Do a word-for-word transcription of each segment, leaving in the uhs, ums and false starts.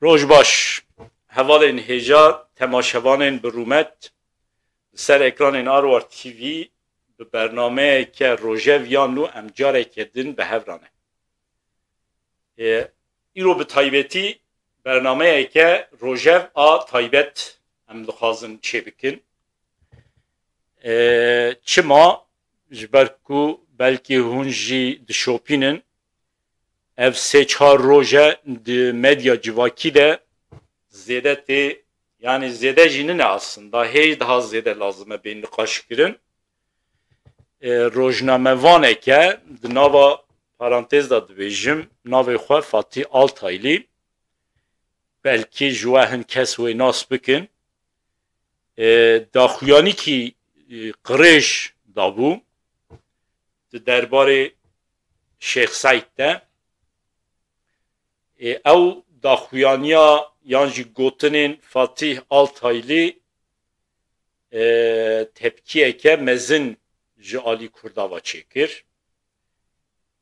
Roj baş. Hevalên hêja temaşevanên bi rûmet, li ser ekranên Arwar T V bi bernameyeke rojev ya nû em careke din bi hev re ne. Ê, îro bi taybetî bernameyeke rojev a taybet em dixwazin çêbikin. Ê, çima? Ji ber ku belkî hûn jî dişopînin, ev sê çar roj e di medya civakî de zêde tê, yanî zêde jî nine aslında, hê daha zêde lazim e bên niqaşkirin. E, rojnamevaneke, di nava parantez de dibêjim, navê xwe Fatîh Altaylı, belkî ji we hin kes wê nas bikin. E, daxuyanîkî, e, qirêj dabû di derbarê Şêx Seîd de. E, ew daxuyaniya yan jî gotinên Fatîh Altaylı, e, tepkiyeke mezin ji alî Kurda ve çêkir.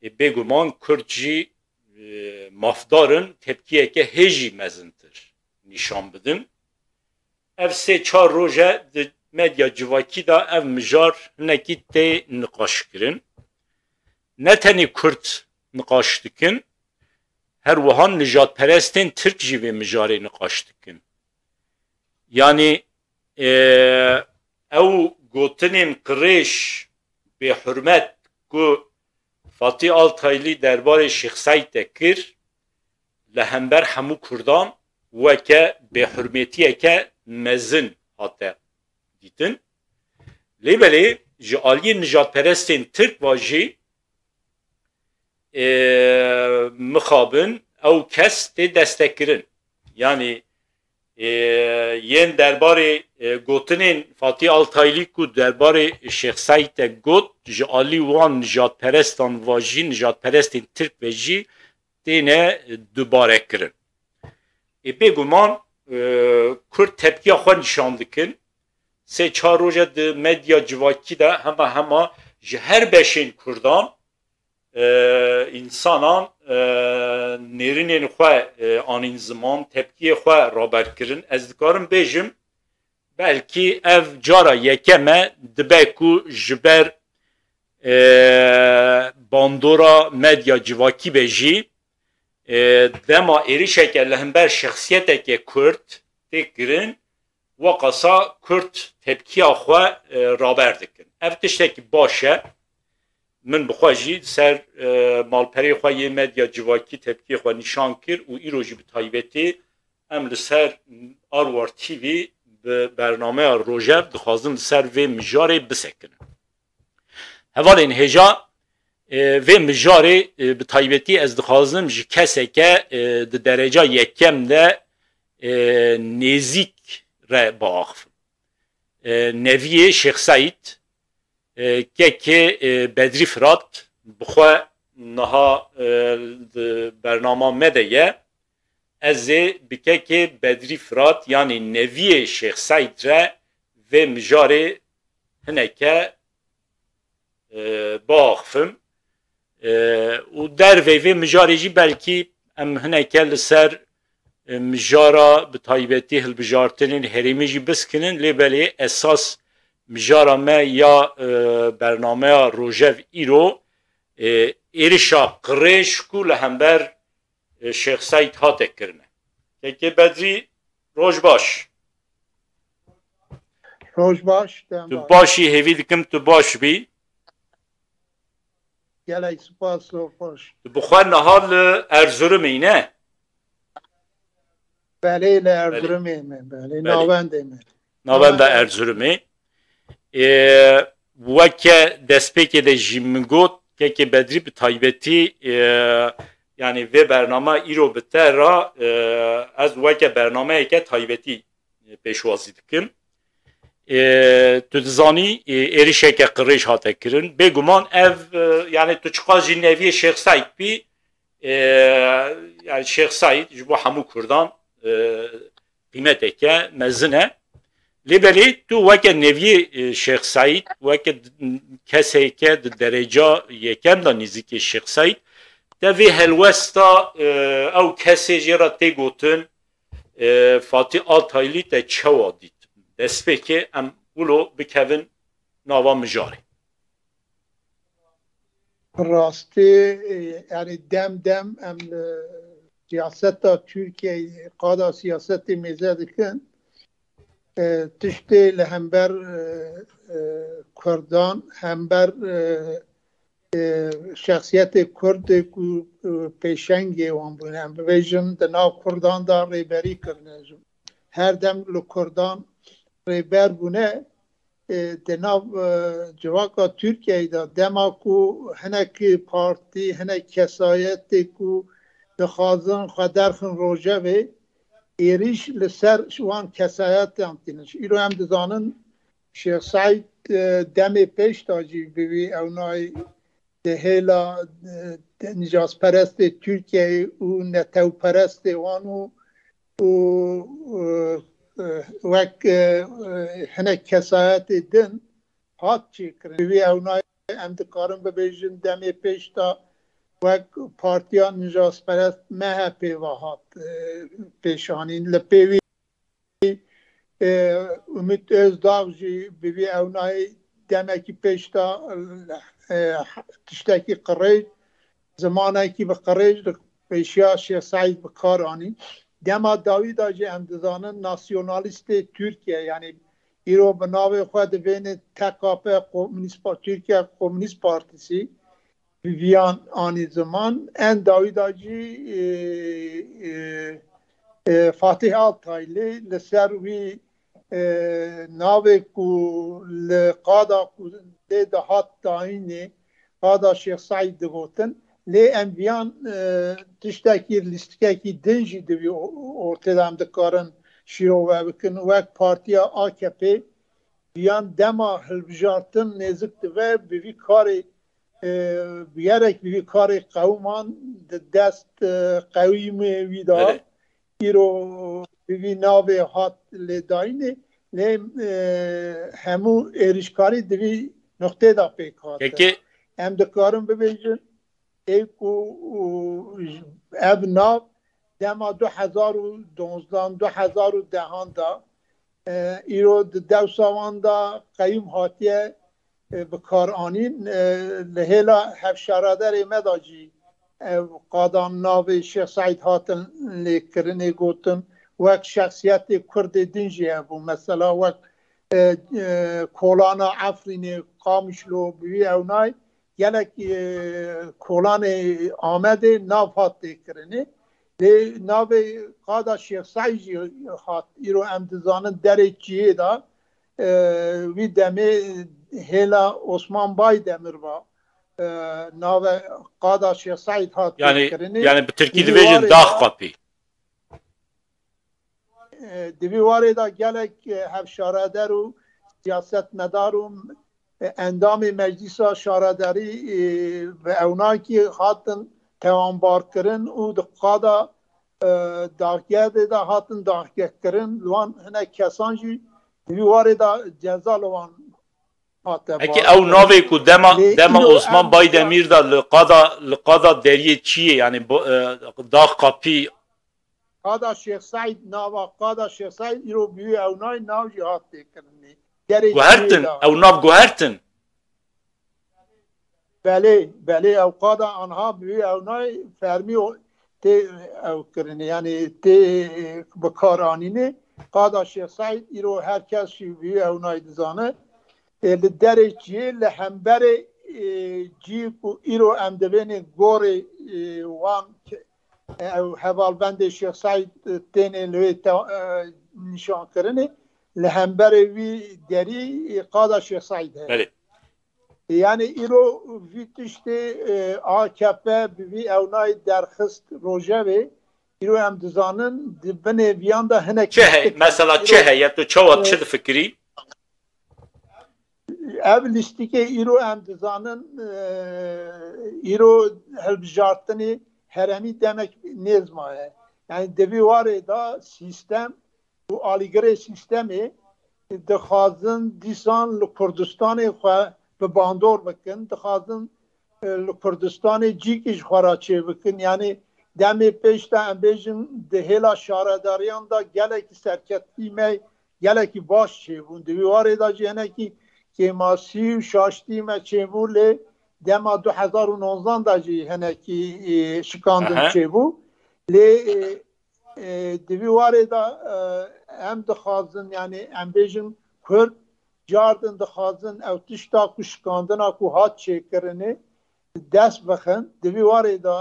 E, bêguman Kurd jî, e, mafdar in tepkiyeke hê jî mezintir nîşan bidin. Ev sê çar roj e di medya civakî de ev mijar hinekî tê niqaşkirin. Ne tenê Kurd niqaş dikin, her wiha nijadperestên Tirk jî vê mijarê niqaş dikin. Yanî, e, ew gotinên qirêj, bêhurmet ku Fatîh Altaylı derbarê Şêx Seîd de kir, li hember hemû Kurdan weke bêhurmetiyeke mezin hate dîtin. Lê belê ji aliyê nijadperestên Tirk ve jî, e, mixabin ew kes tê destekkirin. Yanî, e, yên derbarê, e, gotinên Fatîh Altaylı ku derbarê Şêx Seîd de got, ji alî wan nijadperestan ve jî, nijadperestên Tirk ve jî têne dubare kirin. Ê, bêguman, e, Kurd tepkiya xwe nîşan dikin. Sê çar roje di medya civakî de hema hema ji her beşên Kurdan, e, însanan, e, nêrînên xwe, e, anîn ziman, tepkiyê xwe raber kirin. Ez dikarim bêjim, belkî ev cara yekem e, dibe ku ji ber, e, bandora medya civakî be jî, e, dema êrişeke li hember şexsiyeteke Kurd tê kirin, weqasa Kurd tepkiya xwe, e, raber dikin. Ev tiştekî baş e. Min bi xwe jî li ser, e, malperê xwe yê medya civakî tepkiyê xwe nîşan kir û îro jî bi taybetî em li ser Arwar T V bi bernameya Rojev dixwazin li ser vê mijarê bisekinin. Hevalên hêja, e, vê mijarê, e, bi taybetî ez dixwazim ji keseke, e, di dereca yekem de, e, nêzîk re biaxivim. E, neviyê Şêx Seîd, e, kekê, e, Bedrî Firat, bi xwe niha, e, di bernama me de ye. Ez ê bi kekê Bedrî Firat, yanî neviyê Şêx Seîd re vê mijarê hineke, e, biaxifim. E, û dervey vê mijarê jî belkî em hineke li ser, e, mijara bi taybetî hilbijartinên herêmî jî biskinin, lê belê esas mijara me ya, e, bernameya Rojev îro, e, êrişa qirêj ku li hember, e, Şêx Seîd hate kirine. Kekê Bedrî, roj baş. Roj baş, dem Tu baş. Başî, hêvî dikim tu baş bî. Gelek spas, zor xweş. Tu bi xwe niha li Erzurumê ne? Belê, li Belê. Erzurumê me, belê, Belê. Navendê me. Navenda Navenda. Erzurumê. Ê, weke destpêkê de jî min got, kekê Bedrî bi taybetî, ê, yanî vê bernama îro bi te re, ê, ez weke bernameyeke taybetî pêşwazî dikim. Ê, tu dizanî, ê, êrişeke qirêj hate kirin. Bêguman ev, e, yanî tu çiqas jî neviyê Şêx Seîd bî, e, yanî Şêx Seîd ji bo hemû Kurdan, e, qîmeteke mezin e. Lê belê tu weke neviyê, e, Şêx Seîd, weke d-, keseke di dereca yekem de nêzîkê Şêx Seîd, te vê helwesta, e, ew kesê jê re tê gotin, E, Fatih Altaylı te çawa dît? Destpêkê em wilo bikevin nava mijarê. Rastî, e, yani dem dem em, e, siyaseta Türkiye, qada siyasetê mêze dikin. E, tiştê li hember, e, e, Kurdan, hember, e, e, şexsiyetê Kurdê ku, e, pêşengê wan bûne. Em bibêjin di nav Kurdan de rêberî kirine. Her dem li Kurdan rêber bûne. E, di nav, e, civaka Tirkiyeyê de dema ku hinek partî, hinek kesayetê ku dixwazin xwe derxin rojevê, êrîş li ser wan kesayetan tînin. Îro em dizanin Şêx Seîd, e, demê pêş de jî bi wî ewnayî di hêla, e, nîjasperestê Tirkiyeyê û netewperestê wan û, û, e, e, wek, e, e, hinek kesayetê din hat çêkirin. Bi wî ewnayî em dikarin bibêjin demê pêş de wek partiya nîjasperest M H P ve hat, e, pêşanîn. Li pê wî e, Umut Özdağ jî bi vî ewnayî demekî pêş de, e, tiştekî qirêj, zimanekî bi qirêj li pêşiya Şêx Seîd bi kar anî. Dema dawî de jî em dizanin nasyonalîstê Tirkiye, yanî îro bi navê xwe divêne T K P, Komünist Pa-, Türkiye Komünist Partisi, bi viyan anî ziman. En dawî de jî, e, e, e, Fatih Altaylı li ser wî, e, navê ku li qada ku lê dihat dayînê, qada Şêx Seîd digotin. Lê em viyan, e, tiştekî, lîstikekî din jî di vî o-, ortê de em dikarin şîrove bikin. Wek partiya A K P yan dema hilbijartin nêzik dibe, bi vî karê, e, bûyerek bi vî karê qewiman di dest, e, qewîmê wî de. Îro bi vî navê hat lêdayînê, lê, e, hemû êrîşkarî di vî nuqtê de pêk hate. Em dikarin bibêjin, ê ku, û, ev nav dema du hezar û dozdan, du hezar û dehan de, e, îro di dewsa wan de qeyûm hatiye, e, bi kar anîn. E, li hêla hevşaredarê me de jî ev qadan navê Şêx Seîd hatin lêkirinê gotin, wek şexsiyetê Kurdê din jî hebû. Mesela wek, e, e, Kolana Efrînê, Qamişlo, bi wî ewnay gelek, e, kolanê Amedê nav hat têkirinê. Lê navê qada Şêx Seîd jî hat. Îro em dizanin derê çiyê de, e, wî demê hêla Osman Baydemir va, e, nave qada Şêx Seîd hat Yani, têkirinê. Yani bi tirkî Di vî dibêjin warê dax de qapî. E, di vî warê de gelek, e, hevşaredar û siyasetmedar û, e, endamê Meclîsa Şaredarî, e, bi ewnakî hatin tewanbarkirin û di qada, e, daxgehê de hatin daxgehkirin. Li wan hinek kesan jî di vî warê de ceza li wan hate Peki bar. Ew navê ku dema, Lê dema îro Osman em Baydemîr de li qada, li qada deriyê çiyê, yani bu, e, dax qapî Qada Şêx Seîd, nava qada Şêx Seîd îro bi wî ewnayî nav jî hat têkirinê. Derê Guhertin, çiyê de. Ew nav guhertin. Belê, belê, ew qada anha bi wî ewnayî fermî o-, tê ew kirinê, yanî tê bi kar anînê. Qada Şêx Seîd îro her kes jî bi wî ewnayî dizane. E, li derê çiyê, li hemberê, e, cî ku îro em dibênê gorê, e, wan ke-, ew hevalbendê Şêx Seîd, e, têne li wê te-, e, nîşankirinê, li hemberê wî derî, e, qada Şêx Seîd heye. Belê. Yani îro vî tiştê, e, A K P bi vî ewnayî derxist rojevê, îro em dizanin di binê viyan de hinek Çi heye? Mesela çi heye? Tu çawa, e, çi difikirî? Ev lîstikê îro em dizanin, e, îro hilbijartinê herêmî demek nêz maye. Yani di vî warê de sîstem û alîgirê sîstemê dixwazin dîsan li Kurdistanê xwe bi bandor bikin, dixwazin, e, li Kurdistanê cîkî ji xwe re çêbikin. Yani Demê pêş de em bêjin di hêla şaredariyan de gelekî serkeftî me gelekî baş çêbûn. Di vî warê de jî hinekî kêmasî û şaştî me çêbû lê dema du hezar û nozdan de jî hinekî, e, şikandin Aha. çêbû. Lê, e, e, di vî warê de, e, em dixwazin, yani em bêjin Kurd cardin dixwazin ew tişta ku şikandina ku hat çêkirinê dest bixin. Di vî warê de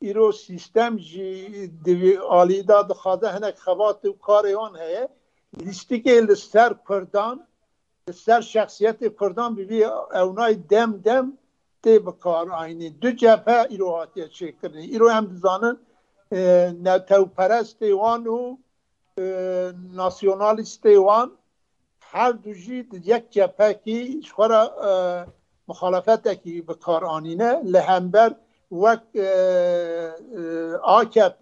îro sîstem jî di vî alî de dixwaze hinek xebatê û karê wan heye. Lîstikê li ser Kurdan, li ser şexsiyetê Kurdan bi vî ewnayî dem dem tê bikaranîn. Du cephe îro hatiye çêkirin. Îro em dizanin, e, netewperestê wan û, e, nasyonalîstê wan her du jî di yek cephekî ji xwe re, e, muxalefetekî bi kar anîne. Li hember wek, e, e, A K P,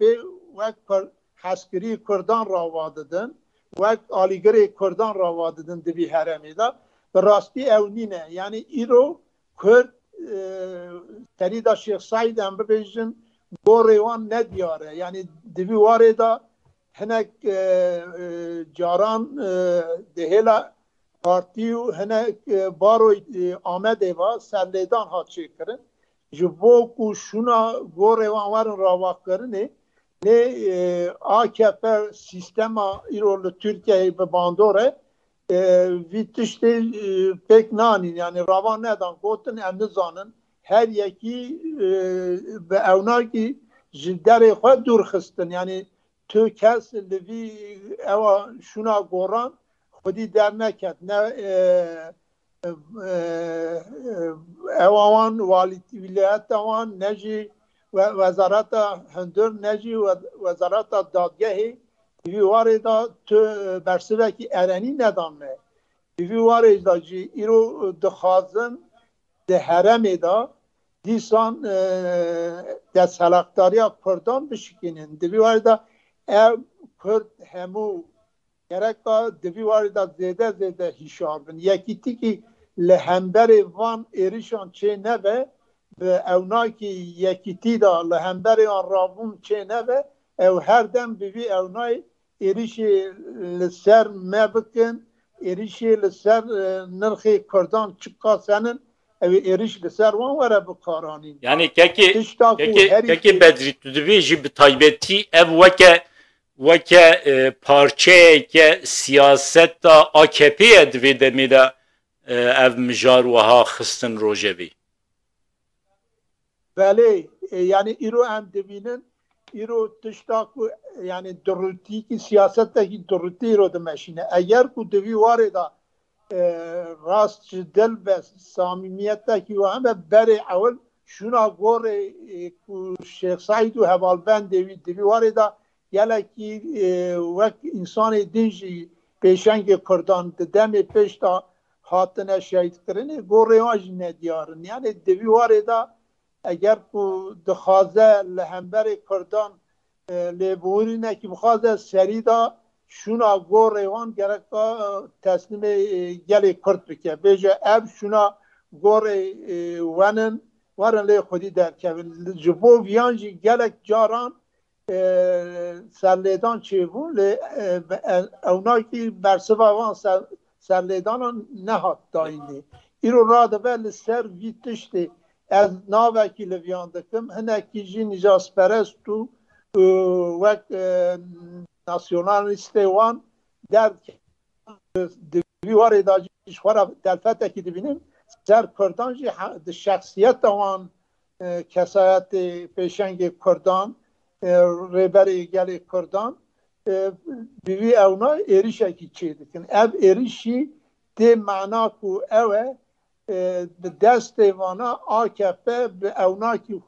wek Kur-, heskirî Kurdan rava didin, wek alîgirê Kurdan rava didin di vî herêmê de. Bi rastî ew nîne. Yanî îro Kurd, e, serî de Şêx Seîd em bibêjin, gorê wan ne diyar e. Yanî di vî warê de hinek, e, e, caran, e, di hêla partî û hinek, e, baroyê, e, Amedê ve serlêdan hat çêkirin. Ji bo ku şûna gorê wan werin ravakirinê, lê, e, A K P sîstema îro li Tirkiyeyê bi bandor e, e, vî tiştê, e, pêk nanîn, yani rava nedan, gotin em nizanin. Her yekî, e, bi ewnakî ji derê xwe dûr xistin. Yani tu kes li vî ewa şûna goran xwedî derneket. Ne, e, e, e, ewa wan, walî-, wîlayeta wan, ne jî we-, wezareta hundir, ne jî we-, wezareta dadgehê. Di vî warê de tu bersivekî erenî nedan me. Di vî warê de jî îro dixwazin di herêmê de dîsan, e, desthilatdariya Kurdan bişikînin. Di vî warê de ev Kurd hemû gereka di vî warê de zêde zêde hişyar bin. Yekîtîkî li hemberê van êrişan çê nebe, bi ewnakî yekîtî de li hemberê wan rabûn çê nebe, ew her dem bi vî ewnayê êrişê li ser me bikin, êrişê li ser, e, nirxê Kurdan çiqas henin, ew ê êriş li ser wan were bikaranîn. Yani kekê, Tişta ku kekê, herî kekê Bedrî, tu dibêjî bi taybetî ev weke, weke, e, parçeyeke siyaseta A K P'ê ye di vê demê de, e, ev mijar wiha xistin rojevê. Belê, e, yani îro em dibînin, îro tişta ku, yani durûtîkî, siyasetekî durûtî îro dimeşîne. Eger ku di vî warê de, e, rast ji dil be, samîmiyetekî wan be, berê ewil şûna gorê, e, ku Şêx Seîd û hevalbendê wî di vî warê de gelekî, e, wek însanê din jî pêşengê Kurdan di demê pêş de hatine şehîdkirinê, gorê wan jî nediyar in. Yani di vî warê de eger ku dixwaze li hemberê Kurdan, e, lêborînekî bixwaze, serî de şûna gorê wan gereka, e, teslîmê, e, gelê Kurd bike. Bêje ev şûna gorê, e, wen in, werin lê xwedî derkevin. Ji bo viyan jî gelek caran, e, serlêdan çêbû, lê, e, be-, e, ewnakî bersiva van ser-, serlêdanan nehat dayînê. Îro radibe li ser vî tiştê ez navekî li viyan dikim, hinekî jî nîjasperest û, e, wek, e, nasyonalîstê wan derk di vî warê de jî ji xwe re derfetekî dibînim, ser Kurdan jî he-, di şexsiyeta wan, e, kesayetê pêşengê Kurdan, e, rêberê gelê Kurdan, e, bi vî ewna êrişekî çêdikin. Ev êrişî tê mana ku ew e, e, bi destê vana A K P bi ewnakî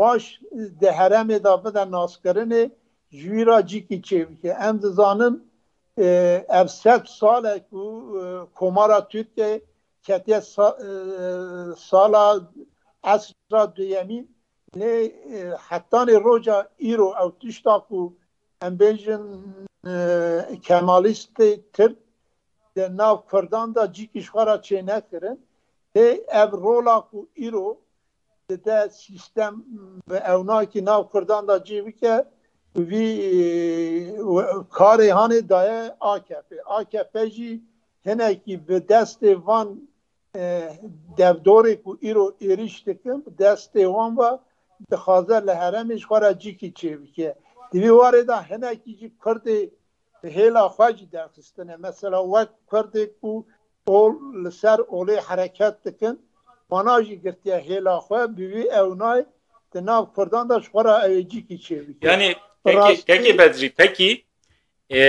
baş di herêmê de bide naskirinê, ji wî re cîkî çêbike. Em dizanin, e, ev sed sal e ku, e, Komara Tirkiyeyê ketiye sa-, e, sala esra duyemîn, lê, e, hetanê roja îro ew tişta ku em bêjin, e, Kemalîstê Tirk di nav Kurdan de cîkî ji xwe re çênekirin. Lê ev rola ku îro dide sîstem bi ewnakî nav Kurdan de cî bike, vî, e, karê hanê daye A K P. A K P jî hinekî bi destê van, e, devdorê ku îro êrîş dikin, bi destê wan ve dixwaze li herêmê ji xwe re cîkî çêbike. Di vî warê de hinekî jî Kurdê hêla xwe jî derxistine. Mesela wek Kurdê ku ol li ser olê hereket dikin, wana jî girtiye hêla xwe, bi vî ewnayê di nav Kurdan de ji xwe re ew ê cîkî çêbike. Yani peki, peki Bedrî, peki, e,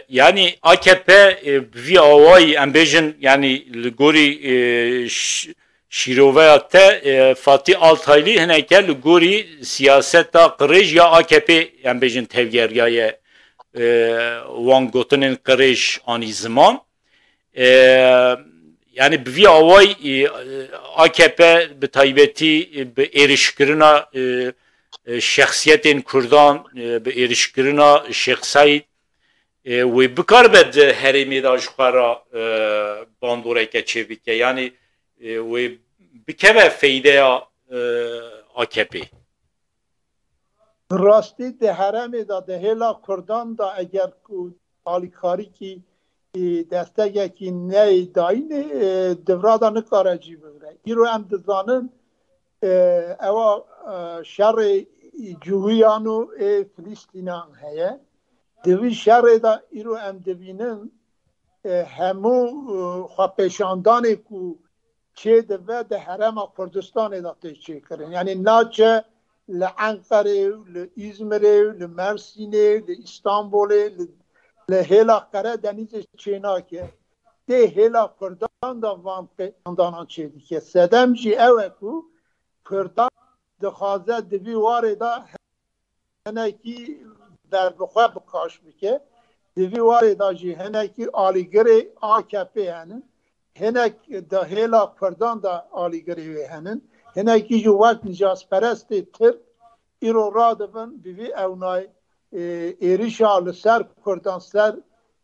yani A K P, e, bi vî awayî em bêjin, yani li gorî, e, ş- şîroveya te, e, Fatî Altaylı hineke li gorî siyaseta qirêj ya A K P em bêjin tevgeriyaye, e, wan gotinên qirêj anî ziman. E, yani bi vî awayî, e, A K P bi taybetî, e, bi êrişkirina, e, e, şexsiyetên Kurdan, e, bi êrişkirina Şêx Seîd, e, wê bikaribe di herêmê de ji xwe re, e, bandoreke çêbike. Yani, e, wê bikeve feydeya, e, A K P. Bi rastî di herêmê de, di hêla Kurdan de eger ku alîkarîkî, e, destekekî neyê dayînê, e, di vira de nikare cî bigire. Îro em dizanin, e, ewa, e, şerê Cihûyan û ê Filîstînan heye. Di vî şerê de îro em dibînin, e, hemû, e, xwepêşandanê ku çêdibe di herêma Kurdistanê de tê çêkirin. Yanî naçe li Enqerê û li Îzmirê û li Mersînê û li Îstanbulê, li, li hêla Qeredenîzê çênake. Tê hêla Kurdan de van pêşandanan çêdike. Sedem jî ew e ku Kurdan dixwaze di vî warê de hinekî berbixwe bikaş bike. Di vî warê de jî hinekî alîgirê A K P henin. Hinek di hêla Kurdan de alîgirê wê henin. Hinekî jî wek nîjasperestê Tirk îro radibin bi vî ewnayê, e, êrişa li ser Kurdan, ser,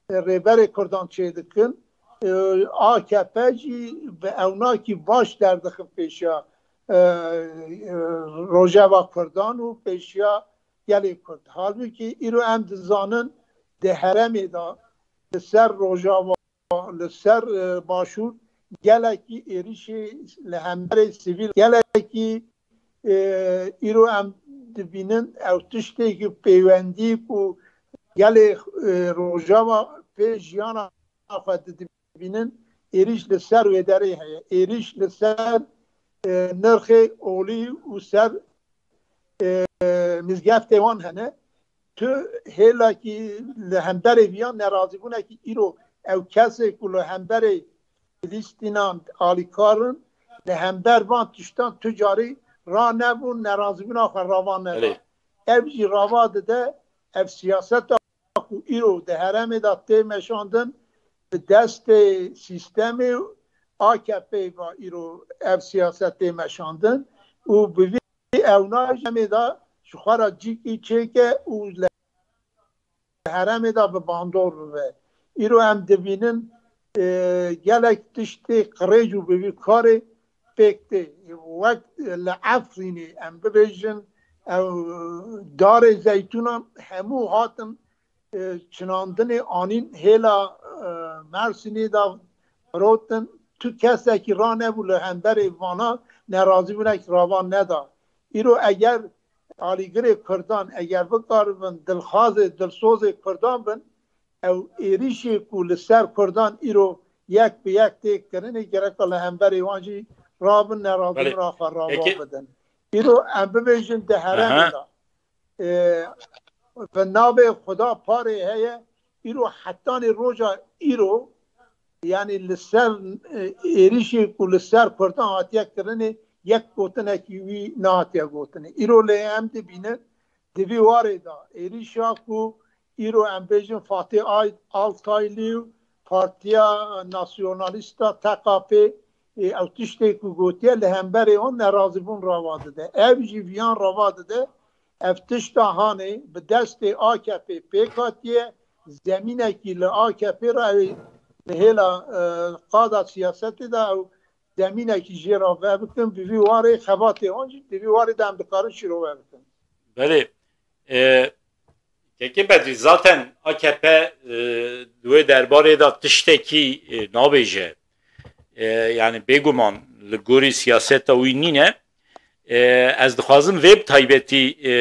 e, rêberê Kurdan çêdikin. E, A K P jî bi ewnakî baş derdixin pêşiya, e, e, rojeva Kurdan û pêşiya gelê Kurd. Halbûkî îro em dizanin di herêmê de li ser Rojava, li ser, e, Başûr gelekî êrişê li hemberê sivîl, gelekî, e, îro em dibînin ew tiştekî peywendî ku gelê, e, Rojava pê jiyana xwe didibînin, êrîş li ser wê derê heye. Êrîş li ser, e, nirxê olî û ser, e, mizgeftê wan hene. Tu hêlakî li hemberê viyan nerazîbûnekî îro ew kesê ku li hemberê Filîstînan alîkar in, li hember van tiştan tu carî ranebûn, nerazîbûna xwe rava neda. Erê. Ev jî rava dide, ev siyaseta ku îro di herêmê de tê meşandin, bi destê sîstemê A K P ve îro ev siyaset tê meşandin û bi vî ewnayê de ji xwe re cîkî çêke û li herêmê de bi bandor bibe. Îro em dibînin, e, gelek tiştê qirêj û bi vî karê pêk tê. Wek li Efrînê em bibêjin, ew darê zeytûnan hemû hatin, e, çinandinê anîn hêla, e, Mersînê de firotin. Tu kesekî ranebû li hemberê vana nerazîbûnekî rava neda. Îro eger alîgirê Kurdan eger bikaribin dilxazê, dilsozê Kurdan bin, ew êrîşê ku li ser Kurdan îro yek bi yek tê kirinê, gereka li hemberê wan jî rabin, nerazîbûna xwe rava bidin. Îro em bibêjin di herêmê de, e, bi navê Xuda parê heye, îro hetanî roja îro, yanî li ser, e, êrîşê ku li ser Kurdan hatiye kirinê, yek gotinekî wî nehatiye gotinê. Îro lê em dibînin, di vî warê de êrîşa ku îro em bêjin Fatih Ay-, Altaylı û Partiya Nasyonalista T K P, e, ew tiştê ku gotiye li hemberê wan nerazîbûn rava dide. Ev jî viyan rava dide. Ev tişta hanê bi destê A K P pêk hatiye, zemînekî li A K P re ew ê li hêla, e, qada siyasetê de ew zemînekî jê re vebikin, bi vî warê xebatê wan jî di vî warê de em dikarin şîrove bikin. Belê. E, Kekê Bedrî, zaten A K P, e, di wê derbarê de tiştekî, e, nabêje. E, yani bêguman li gorî siyaseta wî nîne. E, ez dixwazim vê bi taybetî, e,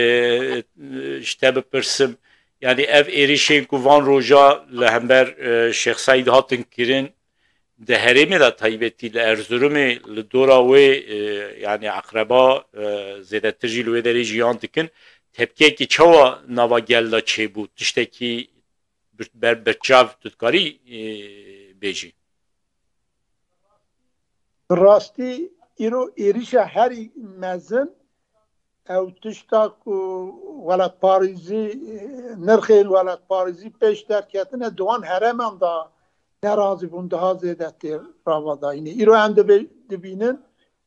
ji te bipirsim. Yani ev êrişên ku van roja li hember, e, Şêx Seîd hatin kirin, di herêmê de taybetî li Erzurumê li dora wê, e, yani eqreba, e, zêdetir jî li wê derê jiyan dikin. Tepkiyekî çawa nava gel de çêbû? Tiştekî bir, ber, berçav tu dikarî, e, bêjî? Bi rastî îro êrişa herî mezin ew tişta ku welatparêzî, nirxên welatparêzî pêş derketine di wan herêman de nerazî bûn, daha zêde tê rava dayînê. Îro em dibê-, dibînin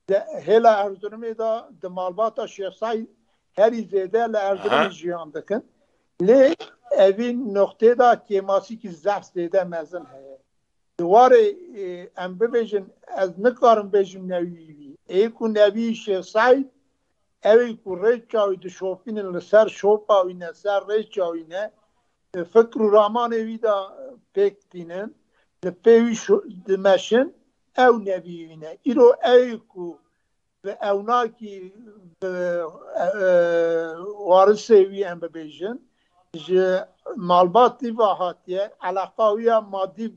di hêla Erzurumê de di malbata Şêx Seîd herî zêde li Erzurumê Aha. jiyan dikin. Lê evî noqtê de kêmasîkî zehf zêde mezin heye. Di warê, e, em bibêjin, ez nikarim bêjim nevî wî. Ê ku nevî Şêx Seîd, ew ê ku rê çawî dişopînin, li ser şopa wî ne, ser rê çawî ne, e, fikr û ramanê wî de pêk tînin, li pê wî şo-, dimeşin, ew nevî wî ne. Îro ew ê ku bi ewnakî, bi, e, e, warisê wî em bibêjin, ji malbatî ve hatiye, eleqa wî ya madî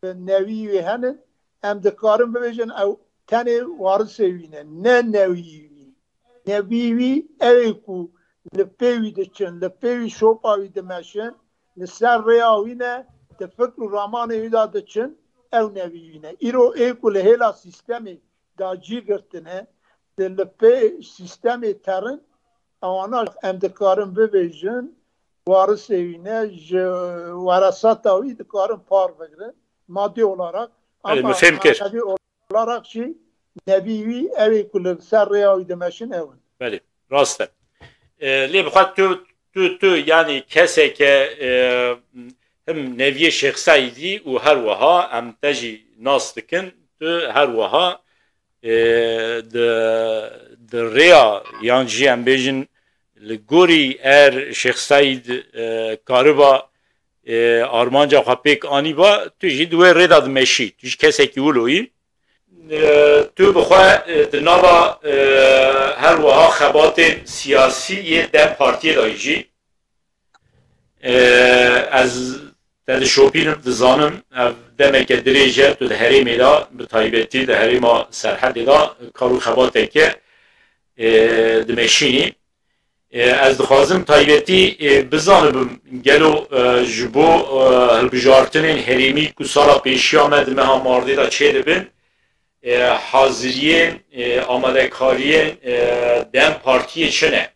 bi nevî wî hene, em dikarin bibêjin ew tenê warisê wî ne, ne nevî wî. Nevî wî ew ê ku li pê wî diçin, li pê wî şopa wî dimeşin, li ser rêya wî ne, di fikr û ramanê wî de diçin, ew nevî wî ne. Îro ê ku li hêla sîstemê dacî girtine, di li pê sîstemê terin, ewana em dikarin bibêjin, warisê wî ne, ji weresata wî dikarin par bigrin, madî olarak. Belê, ama min fêm kir. Manevi olarak jî nevî wî, ew ê ku li ser rêya wî dimeşin, ew in. Belê, rast e. E, lê bixwe tu, tu, tu, yanî keseke, e, him neviyê Şêx Seîdî û her wiha em te jî nas dikin, tu her wiha, e, di, di rêya yan jî em bêjin li gorî er Şêx Seîd, e, kariba, e, armanca xwe pêk anîba, tu jî di wê rê de dimeşî. Tu jî kesekî wilo yî. E, tu bi xwe, e, di nava, e, her wiha xebatên siyasî yê DEM Partiyê de jî, e, ez te dişopînim, dizanim, ev demeke dirêj e, tu di herêmê de, bi taybetî di herêma Serhedê de kar û xebateke, e, dimeşînî. E, ez dixwazim taybetî, e, bizanibim, gelo, e, ji bo, e, hilbijartinên herêmî ku sala pêşiya me di meha Mardê de çêdibin, e, haziriyên, e, amadekariyên, e, DEM Partiyê çi ne?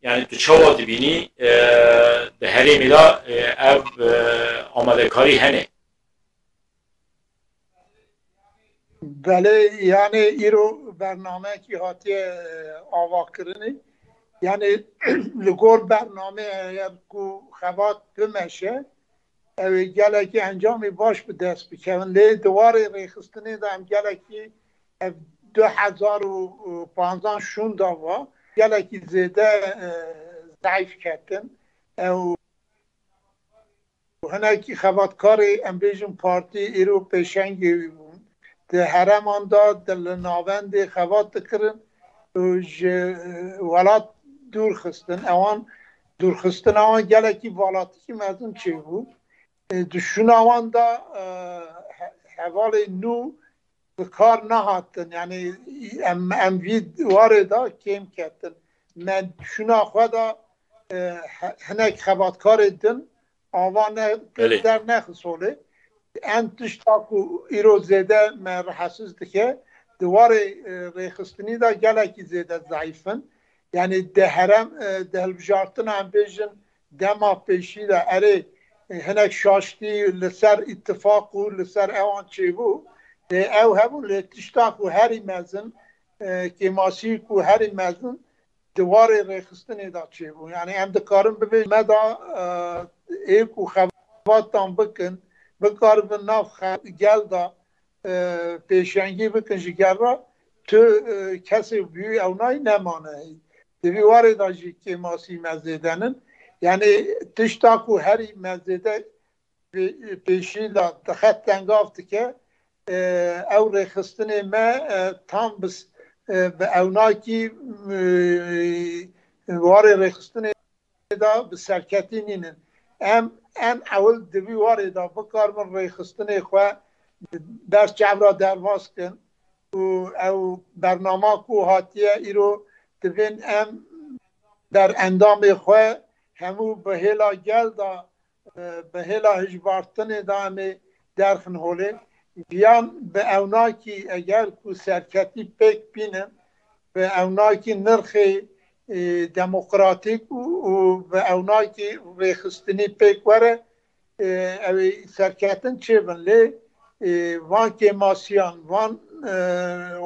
Yani tu çawa dibînî, e, di herêmê de, e, ev, e, amadekarî hene? Belê, yani îro bernameyekî hatiye, e, avakirinê. Yani li gor bernameyê eger ku xebat bimeşe, ew ê gelekî encamê baş bi dest bikevin. Lê di warê rêxistinê de em gelekî ev du hezar û panzdeh şûnda va gelekî zêde, e, zeîf ketin. Ew û hinekî xebatkarê, em bêjin partî, îro pêşengê wî bûn. Di hereman de di li navendê xebat dikirin û ji, e, welat dûr xistin. Ewan dûrxistina wan gelekî valatikî mezin çêbû. E, di şûna wan de, e, he-, hevalê nû bi kar nehatin. Yani em, em vî warê de kêm ketin. Me şûna xwe de, e, he-, hinek xebatkarê din ava ne, Belê. der nexist holê. En tişta ku îro zêde me rahatsiz dike, di warê, e, rêxistinî de gelekî zêde zeîf in. Yani di herem, e, di hilbijartina em bêjin dema pêşî de erê, e, hinek şaştî li ser îtifaq û li ser ewan çêbû. Lê ew hebûn, lê tişta ku herî mezin, e, kêmasî ku herî mezin di warê rêxistinê de çêbû. Yani em dikarin bibêjin me da, e, ê ku xebatan bikin, bikaribin nav xe-, gel de e, pêşengî bikin ji gel re, tu, e, kesê bi wî ewnayî nemane. Di vî warê de jî kêmasî me zêde nin. Yanî tişta ku herî me zêde pê-, pêşî de dixe tengav dike, e, ew rêxistinê me, e, tam bi s-, e, bi ewnakî, e, warê rêxistinê de bi serketî nînin. Em en ewil di vî warê de bikaribin rêxistinê xwe ber çav re derbas kin û ew bernama ku hatiye îro divên em ber endamê xwe hemû bi hêla gel de, e, bi hêla hişbartinê de em ê derxin holê. Viyan bi ewnakî eger ku serketî pêk bînin, bi ewnakî nirxê, e, demokratîk û, û bi ewnakî rêxistinî pêk were, e, ew ê serketin çêbin. Lê, e, van kêmasiyan, van, e,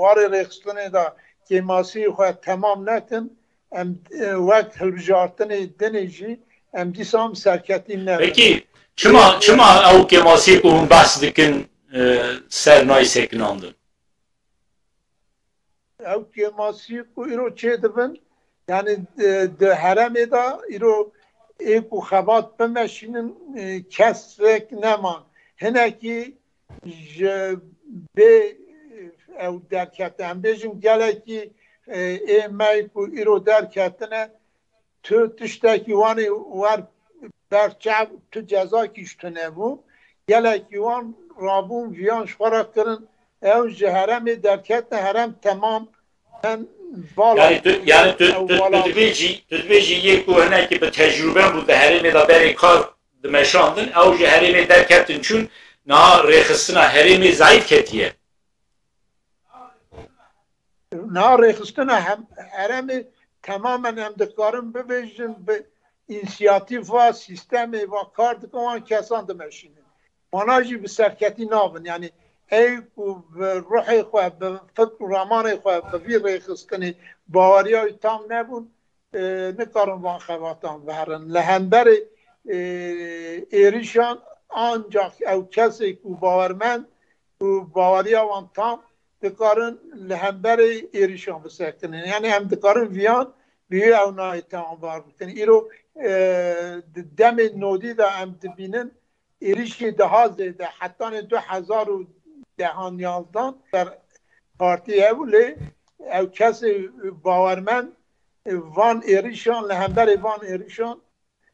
warê rêxistinê de kêmasiyê xwe temam nekin, em, e, wek hilbijartinê dinê jî em dîsa em serketî nebin. Pekî, çima, çima ew kêmasiyê ku hûn behs dikin, e, ser nayê sekinandin? Ew kêmasiyê ku îro çêdibin, yanî, e, di herêmê de îro ê ku xebat bimeşînin, e, kesek neman. Hinekî ji bê ew derkete. Em bêjin gelekî, e, ê me ku îro derketine, tu tiştekî wan ê wer berçav, tu cezakî ji tu nebû. Gelekî wan rabûn viyan ji xwe re kirin. Ew ji herêmê derketin, herêm temam ben vala. Yani tu, yani tu, tu, tu dibêjî, tu dibêjî yê ku hinekî bi tecrûbe bû di herêmê de berê kar dimeşandin, ew ji herêmê derketin çûn, niha rêxistina herêmê zayîf ketiye. Na rêxistina hem, herêmê temamen em dikarin bibêjin bi însiyatîfa sîstemê va kar dikin wan kesan dimeşînin. Wana jî bi serketî nabin. Yanî ey ku bi ruhê xwe, bi fikr û ramanê xwe, bi vî rêxistinê baweriya wî tam nebûn, e, nikarin van xebatan veherin. Li hemberê, e, êrîşan ancak ew kesê ku bawermend û baweriya wan tam dikarin li hemberê êrîşan bisekinin. Yani em dikarin viyan bi wê ew nayê tewanbar bikin. Îro, e, di demê nodî de em dibînin êrîşê daha zêde hetanê du hezar û dehan yazdan ser partî ew lê ew kesê bawermend, e, van êrîşan, li hemberê van êrîşan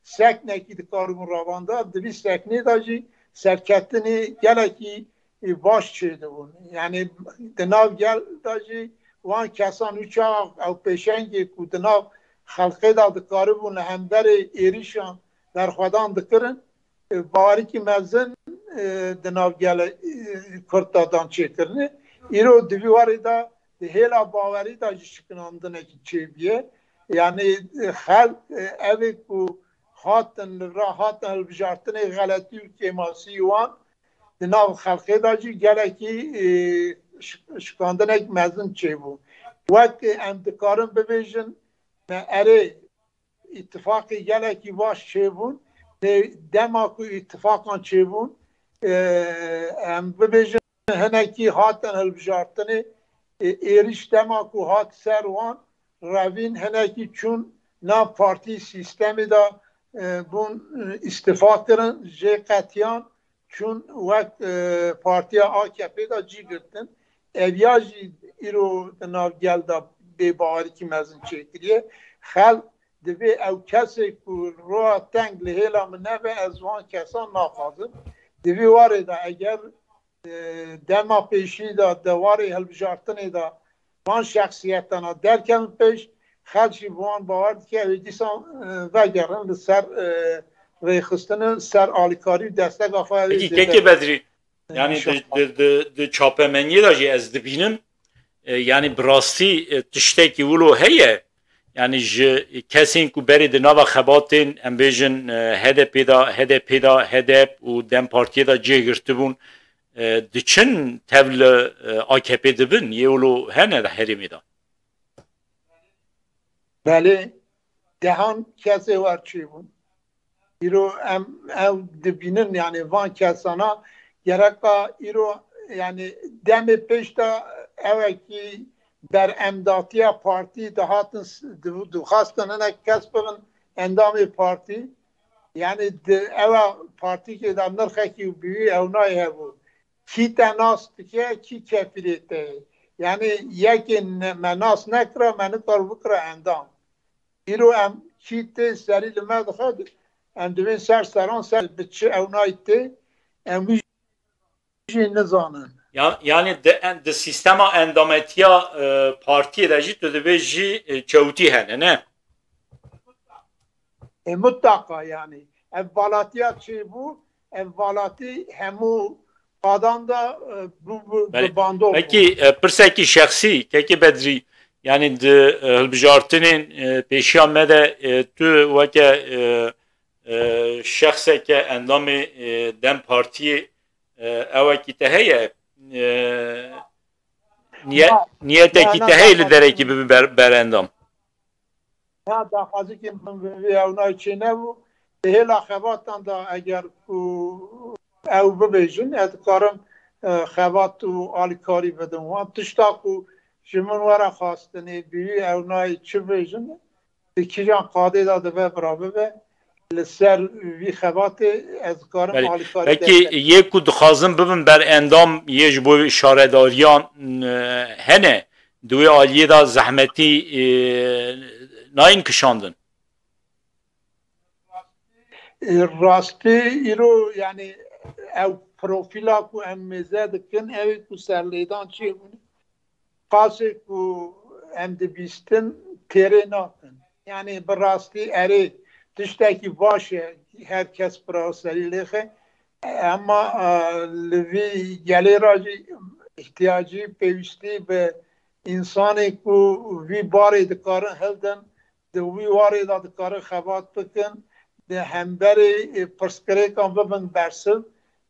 seknekî dikaribûn ravanda, di vî seknê de jî serketinê gelekî, e, baş çêdibûn. Yani di nav gel de jî wan kesan û çax ew pêşengê ku di nav xelkê de dikaribûn li hemberê êrîşan berxwedan dikirin, e, bawerîkî mezin, e, di nav gele, e, Kurd de dan çêkirinê. Îro di vî warê de di hêla bawerî de jî şikinandinekî çêbûye. Yani, e, xelk, e, evê ku hatin li vir hatin hilbijartinê xeletî û kêmasî wan di nav xelkê de jî gelekî, e, şik-, şikandinek mezin çêbû. Wek em dikarin bibêjin, me erê îtifaqê gelekî baş çêbûn, lê dema ku îtifaqan çêbûn, e, em bibêjin hinekî hatin hilbijartinê, e, êrîş dema ku hat ser wan, revîn hinekî çûn nav partî sîstemê de, e, bûn, e, îstifa kirin, jê qetiyan çûn wek, e, partiya A K P de cî girtin. Ev ya jî îro di nav gel de bêbawerîkî mezin çêkiriye. Xelk divê ew kesê ku roya teng li hêla min nebe, ez wan kesan naxwazim. Di vî warê de eger, e, dema pêşî de, di warê hilbijartinê de van şexsiyetana derkevin pêş, xelk jî bi wan bawer dike, ew ê dîsan, e, vegerin li ser, e, rêxistin, ser alîkarî û desteka xwe ew ê Pekî, zêde Kekê Bedrî, yani di, di, di, di çapemeniyê de jî ez dibînim, e, yani bi rastî, e, tiştekî wilo heye, yani ji kesên ku berê di nava xebatên, em bêjin, e, H D P de, H D P de, H D P û DEM Partiyê de cih girtibûn, e, diçin tev li, e, A K P dibin, yê wilo hene di herêmê de. Belê, dehan kesê wer çêbûn. Îro em ew dibînin, yani van kesana gereka îro yani demê pêş de ewekî beremdatiya partî dihatin s-, di-, dixwastin hinek kes bibin endamê partî. Yani di ewa partîkê de nirxekî û bi wî ewnayê hebû. Kî te nas dike, kî kefilê te ye. Yani yekê ne-, me nas nekira, me nikar bikira endam. Îro em kî tê serî li me dixe, em divên ser seran ser bi çi ewnayî tê, em wî jî nizanin. Ya, yani di, en, di sîstema endametiya, e, partiyê de jî tu dibê jî, e, çewtî hene, ne? E, mutlaka yani. Ev valatiya çêbû, ev valatî hemû qadan da, e, bû, bû, Belê. bi bandor bû. Pekî, e, pirsekî şexsî, Kekê Bedrî, yani di, e, hilbijartinên, e, pêşiya me de, e, tu weke, e, e, şexseke endamê, e, DEM Partiyê, e, ewekî te heye, e, niye-, Ya, niyetekî ya, te na, heye na, li na. derekî bibe ber-, berendam? Ya daxwazikî min bi vî ewnayî çê nebû. Di hêla xebatan de eger ku ew bibêjin, ez dikarim, e, xebat û alîkarî bidim wan. Tişta ku ji min were xwastinê bi vî ewnayî çi bêjin, di kîjan qadê de dibe bira bibe, li ser vî xebatê ez dikarim Belê. alîkarî Pekî derkem. yê ku dixwazin bibin ber endam yê ji bo şaredariyan, e, hene? Di wê aliyê de zehmetî, e, nayên kişandin? E, rastî îro, yani ew profîla ku em mêze dikin, ew ê ku serlêdan çêbûn, qasê ku em dibîstin têrê nakin. Yani bi rastî erê tiştekî baş e, her kes bira serî lêxe. Ema, e, li vî gelê re jî ihtiyacî, pêwîstî bi însanê ku vî barê dikarin hildin, di wî warê de dikarin xebat bikin, di hemberê, e, pirsgirêkan bibin bersiv,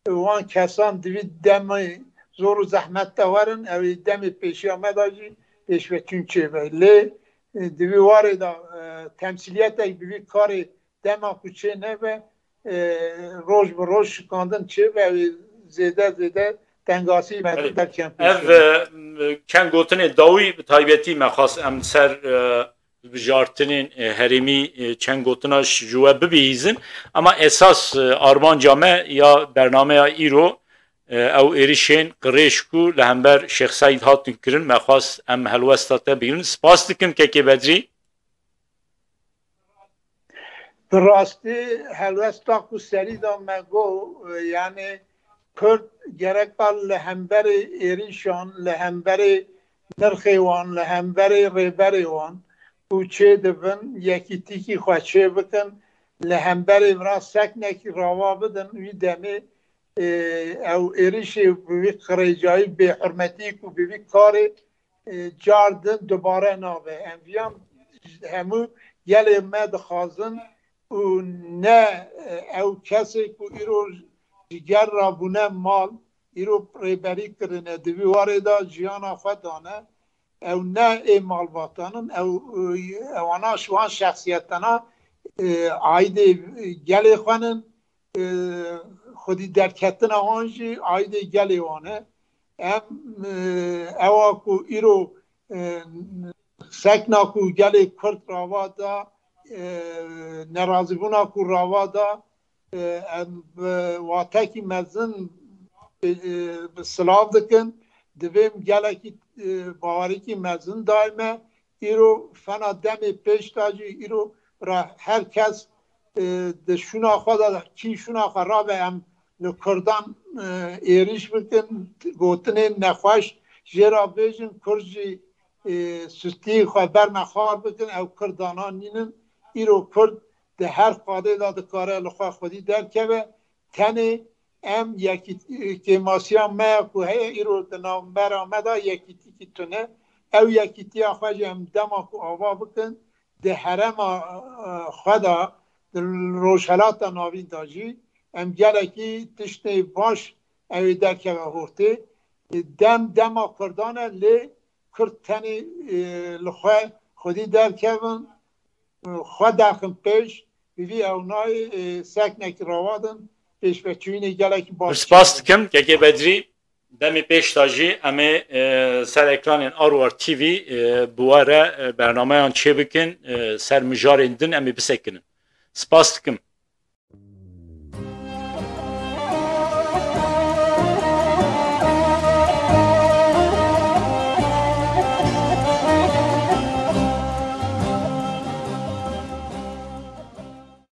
wan kesan di vî demê zor û zehmet de werin, ew ê demê pêşiya me de jî pêşveçûn çêbe. Lê, e, di vî warê de, e, temsîliyetek bi vî karê dema ku çê nebe, e, roj bi roj şikandin çêbe, ew ê zêde zêde tengasî me Belê. derkem pêşiya me. Ev, e, çend gotinê dawî bi taybetî me xwest em ser, e, bijartinên, e, herêmî, e, çend gotina ji we bibihîzin. Ama esas, e, armanca me ya bernameya îro, e, ew êrişên qirêj ku li hember Şêx Seîd hatin kirin, me xwest em helwesta te bigirin. Spas dikim Kekê Bedrî. Bi rastî helwesta ku serî de me got, e, yani Kurd gereka li hemberê êrîşan, li hemberê nirxê wan, li hemberê rêberê wan ku çê dibin, yekîtîkî xwe çê bikin, li hemberê vira seknekî rava bidin, wî demê, e, ew êrîşê bi vî qirêcayî, bêhurmetî ku bi vî karê, e, car din dubare nabe. Em viyan hemû gelê me dixwazin û ne, e, ew kesê ku îro ji ger re bûne mal, îro rêberî kirine, di vî warê de jiyana xwe dane. Ew ne ê malbatan in, ew, e, ewana ji wan şexsiyetana, e, aîdê gelê xwe nin, e, xwedî derketina wan jî aîdê gelê wan e. Em, e, ewa ku îro, e, sekna ku gelê Kurd rava da, e, nerazîbûna ku rava da, e, em bi watekî mezin, e, e, bi silav dikin. Divê em gelekî, e, bawerîkî mezin dayme. Îro fena demê pêş de jî îro ra her kes, e, di şûna xwe de, kî şûna xwe rabe em li Kurdan, e, êrîş bikin, gotinên nexweş jê re bêjin, Kurd jî, e, sustî xwe berne xar bikin, ew Kurd dana nînin. Îro Kurd di her qadê de dikare li xwe xwedî derkeve. Tenê em yekî-, kêmasiya me ya ku heye îro di navbera me de yekîtîkî tune. Ew yekîtiya xwe jî em dema ku ava bikin, di herêma, e, xwe de, di Rojhelata Navîn de jî em gelekî tiştê baş ew ê derkeve ortê. Dem dema Kurdan e, lê Kurd tenê, e, li xwe xwedî derkevin, e, xwe derxin pêş, bi vî ewnayê, e, seknekî rava din, pêşveçûyînê gelekî baş Spas dikim, Kekê Bedrî. Demê pêş de jî em ê e, ser ekranên Arwar T V e, bi we re e, bernameyan çêbikin, e, ser mijarên din em ê bisekinin. Spas dikim.